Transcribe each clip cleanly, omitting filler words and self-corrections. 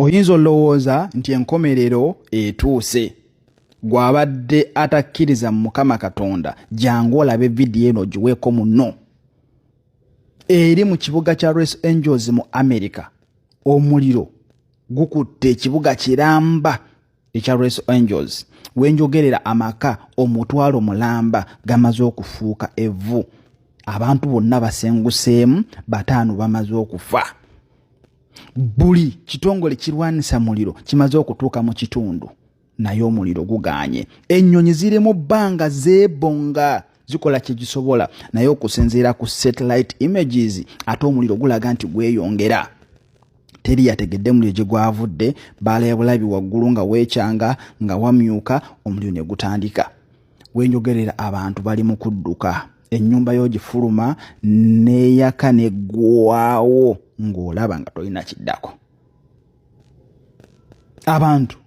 Oyinza olowooza nti enkomerero etuuse. Gw'abadde atakkiriza mu Mukama Katonda, jangu olabe vidiyo eno ogiweeko munno. Eri mu kibuga kya Los Angeles mu America, omuliro gukutte ekibuga kiramba ekya Los Angeles. Wenjogerera amaka 500 gamaze okufuuka evvu. Abantu bonna basenguseemu, 5 bamaze okufa. Buli kitongole kirwanisa muliro kimaze okutuuka mu kitundu, naye omuliro guganye. Ennyonyi ziri mu bbanga zeebonga, zikola kye gisobola, naye okusinziira ku satellite images ate omuliro gulaga nti gweyongera. Teri yategedde muliro gye gwavudde, baalaba bulabi waggulu nga weekyanga nga wamyuka, omuliro ne gutandika. Wenjogerera abantu bali mu kudduka, ennyumba y'ogifuluma n'eyaka n'eggwawo ng'olaba nga tolina kiddako. Abantu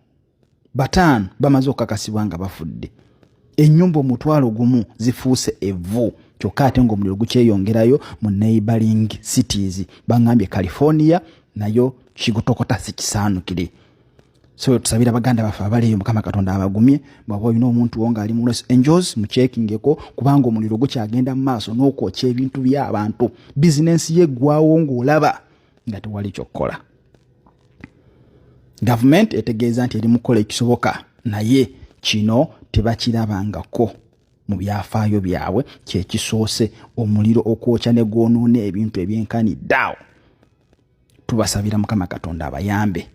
5 bamaze okukakasibwa nga bafudde. Ennyumba 1,000 zifuuse evvu, kyokka ate ng'omuliro gukyeyongerayo mu neighboring cities. Bangambye California nayo kigutokota si kisaanukire. So tusabira baganda baffe abali eyo, Mukama Katonda abagumye. Bw'aba olina omuntu wo ng'ali mu Los Angeles, mukyekingeko, kubanga omuliro gukyagenda mu maaso n'okwokya ebintu by'abantu. Bizinensi ye eggwawo ng'olaba nga tewali ky'okukola. Gavumenti etegeeza nti eri mu kukola ekisoboka, naye kino tebakirabangako mu byafaayo byabwe. Kyekisoose omuliro okwokya ne gwonoona ebintu ebyenkanidde awo. Tubasabira Mukama Katonda abayambe.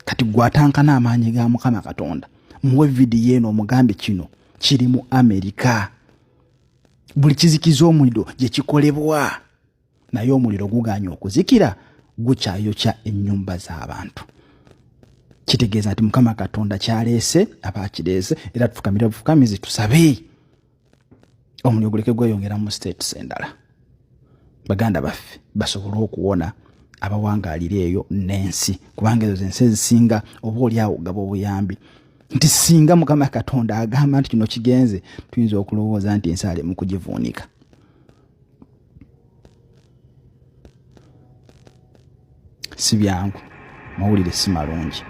Kati gwatankana amaanyi ga Mukama Katonda, muwe vidiyo eno omugambe kino kiri mu Amerika, buli kizikiza omuliro gye kikolebwa, naye omuliro guganye okuzikira, gukyayokya ennyumba z'abantu. Kitegeeza nti Mukama Katonda kyaleese aba akireese, era tufukamire bufukamizi tusabe omuliro guleke gweyongera mu states endala, baganda baffe basobole okuwona abawangaalira eyo n'ensi, kubanga ezo zensi ezisinga oba oli awo gaba obuyambi. Nti singa Mukama Katonda agamba nti kino kigenze, tuyinza okulowooza nti ensi ali mu kugivuunika. Si byangu, mawulire si malungi.